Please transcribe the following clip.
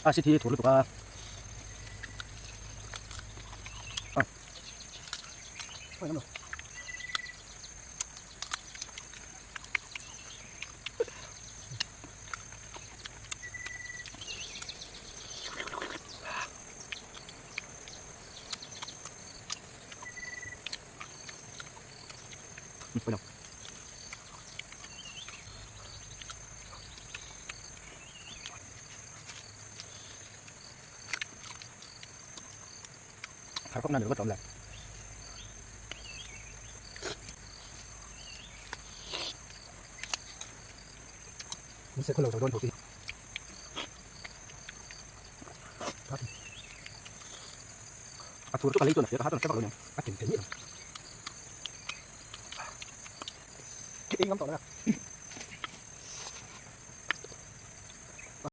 A si thi thur lutuk a. A thur chu ka lei chuan a hria ka ha chuan a hre vak lo aniang a ken thei miah lo.